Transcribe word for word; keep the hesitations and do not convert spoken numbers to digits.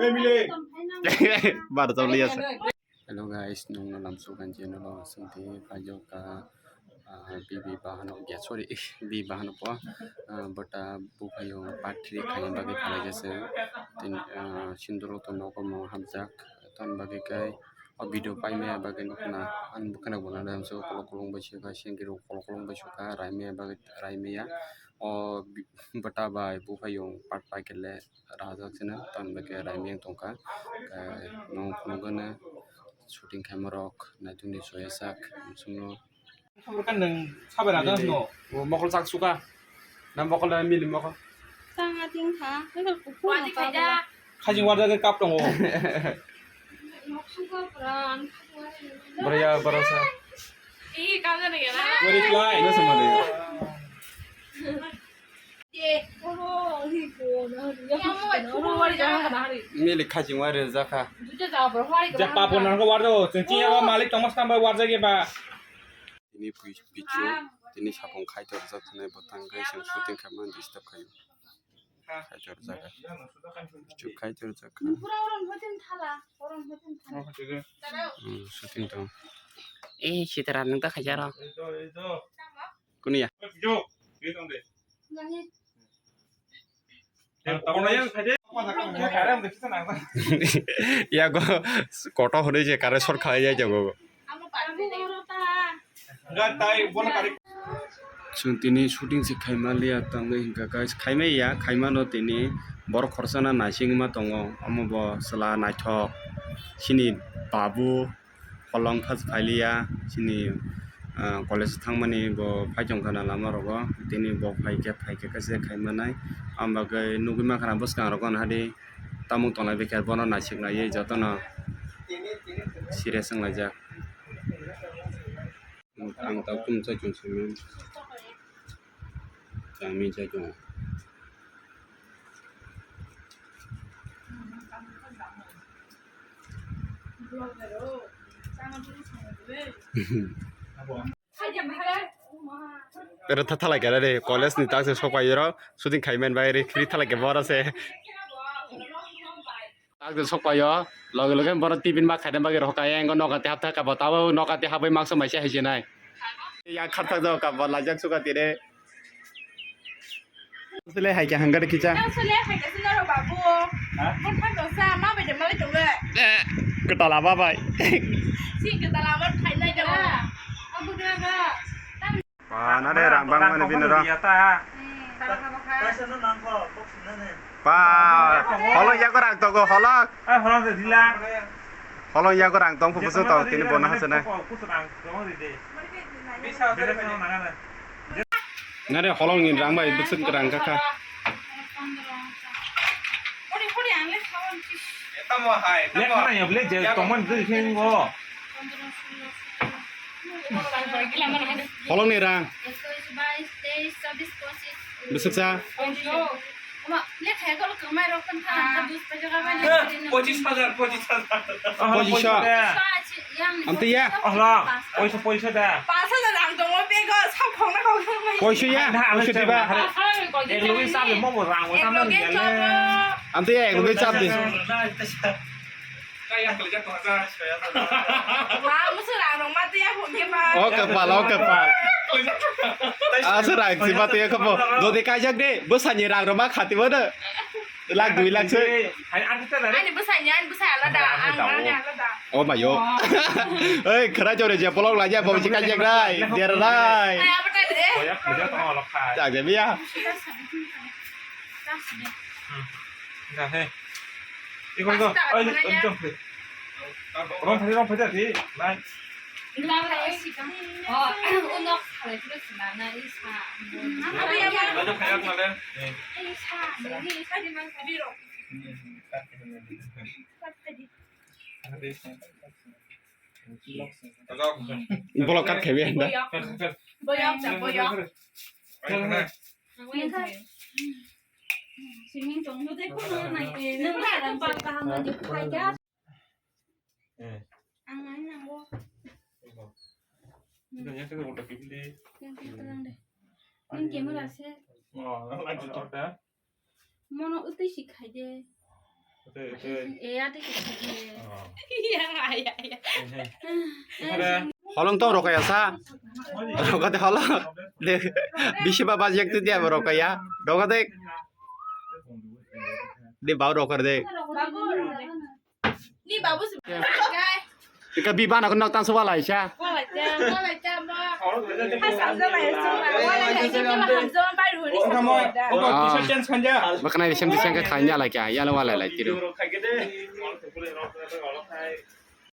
Bar jam liya sa. Hello guys, nung no lamsu kan channel o sengti paijok ka, ah, bibi bahano ya, sorry, bi bahano po, ah, bota buphai o part three khaina bagwi phalai jase. Tin, ah, sinduro to nogo mo hamjak, ton bagwi kai o video paimaya bagwi nukna, ang bwkhano bo nang lamsu kolok kolong bai suka, sengkiro kolok kolong bai suka, raimaya bagwi raimaya. O bi-, bota bai buphai o part pai kele rajak sene, ton bagwi raimaya tongkha. Kai nung phunukgana shooting khaima rok naitungdi soya sak, sungno. Kan nung sabai rajak no. O mokol sak suka. Na mokol na mili mokol. Tang ating kha, nang kuphur no ka. Khajing warjak kap tongo. Nok suka pura, ang suka. Bariya, barasa. Ih, kagak nih ya. Where is line? Nasa mana ya? Mili khajing warjak kha. Ja papo nangko warjak o. Chwng chini abo malik tongma stambai warjak eba. Tini pui-, pichu, tini sapung khai torjak thani bwtang kai chwng shooting khaima disturb khaio. Khai torjak. Pichu khai torjak kha. Hmm, shooting tong. Eh, sitara nung ta khaijaro. Kunia. Yago koto hwnwi je kare short khalai jai jago. Chwng tini shooting se khaima liya tamni hwnkha guys, khaimai ya, khaimano tini borok khorsa na naising ma tongo, omo bo chwla naithok chini babu. Holong kha phailiya chini, ah, college thangmani bo phai tongkha na lama rogo, tini bo phaikhe, phaikhe khe se khaimanai. Ang bagwi nugwi mankha na bwskang rogo, nahadi tamung tonglai bikhe bono naisik naiwi jotono serious wnglaijak. Ang tabuk tum chai chung simi. Chami chai chung. Pero tha thalai khe re, college ni tak se sopai ro, shooting khai man bai re, free thalai khe bora se. Tak se sopai o, loge loge bora tiffin ma khaina bagwi rokha, engo noka te haptha ka bo, tabo noka te habai makso maisa hai se nai. Ya kharthak jao ka bo, lajak suka tire. Sule hai khe hanggar kicha. Nang sule hai khe sino ro babu. Ha? Mo thang dong sa ma bai de malai tongo. Kwtal aba bai. Si kwtal aba thai nai tongo. Abu ga ga. Ba na de rang bang mane bini ro. Hmm, tara kha ba kha. Ba, holong yago rang tongo, holong. Ah, holong de dila. Holong yago rang tong phusu to tini bono hasana. Nare holong ni rang bai bwswk rang kha kha. Tamo hai, tamo. Lekha na ya ble je tongman dui khe ngo. Holong ni rang. Bwswk sa? Pochis hajar, pochis hajar. Pochis. Amtwi ya? Ohla, poisa, poisa da. Pas hajar ang tongo bego, sa khongna khongna. Poisa ya? Poisa diba? Ek logi sa mo mo rang, mo tam na. Amtwi ya, ek logi sa di. Kaya kali jatuh aja, saya tuh. Wah, musuh rang rong mati ya, phone ke pa. Oh, kepal, oh, kepal. Asal rang si mati ya, kepo. Dodi kajak de, bwsani rang roma khati mana? Lakh dui lakh se. Hai, aku tak ada. Ani bwsani, ani bwsai alada, ang, ani alada. Oh, mayo. Hei, khara jore je, polok la je, bo si kajak rai, der rai. Hai, apa tadi deh? Boyak, boyak, tengok lokal. Jak je, biya. Enggak, hei. Iko, iko. Pasta, oh, ini, mana ini ya? Rong phai, rong phai tadi. Nai. Enggak, mana ya sih, Kang? Oh, unok, kalau itu sih, mana, ini sa. Apa ya, Bang? Banyak kayak kalian. Eh. Ini sa, ini sa di mana? Biro. Bolok kat khebi anda. Boyok, boyok. Singing tong. Nung kaham nang phai kha. Eh. Ang nai nango. Yang kita lang de. Ning camera se. Oh, lang kita. Mono utwi si khai de. Holong tong rokaya sa. Rokade holong. De, bisi ba bajek tu dia rokaya. Rokade. De bau rokar de. Ika bi bana ko nok tang suwa lai cha. Bakna bisem bisem ka khanya lai kya, yalo wala lai tiro.